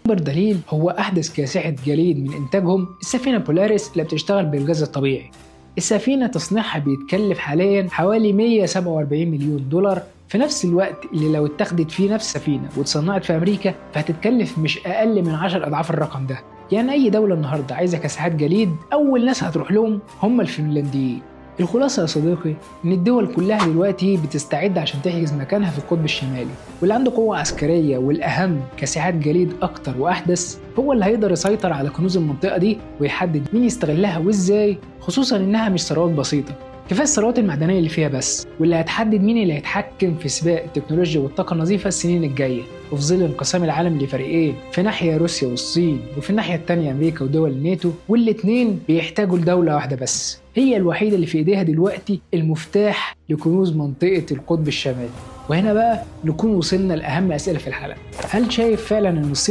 أكبر دليل هو أحدث كاسحة جليد من إنتاجهم، السفينة بولاريس اللي بتشتغل بالغاز الطبيعي. السفينة تصنيعها بيتكلف حاليا حوالي 147 مليون دولار، في نفس الوقت اللي لو اتخذت فيه نفس السفينة وتصنعت في أمريكا فهتتكلف مش أقل من 10 أضعاف الرقم ده. يعني أي دولة النهاردة عايزة كاسحات جليد أول ناس هتروح لهم هم الفنلنديين. الخلاصة يا صديقي إن الدول كلها دلوقتي بتستعد عشان تحجز مكانها في القطب الشمالي، واللي عنده قوة عسكرية والأهم كاسحات جليد أكتر وأحدث هو اللي هيقدر يسيطر على كنوز المنطقة دي ويحدد مين يستغلها وإزاي، خصوصا إنها مش ثروات بسيطة، كفاية الثروات المعدنية اللي فيها بس، واللي هتحدد مين اللي هيتحكم في سباق التكنولوجيا والطاقة النظيفة السنين الجاية. وفي ظل انقسام العالم لفريقين، في ناحية روسيا والصين وفي الناحية التانية أمريكا ودول الناتو، والاتنين بيحتاجوا لدولة واحدة بس هي الوحيدة اللي في إيديها دلوقتي المفتاح لكنوز منطقة القطب الشمالي. وهنا بقى نكون وصلنا لأهم أسئلة في الحلقة. هل شايف فعلا إن الصين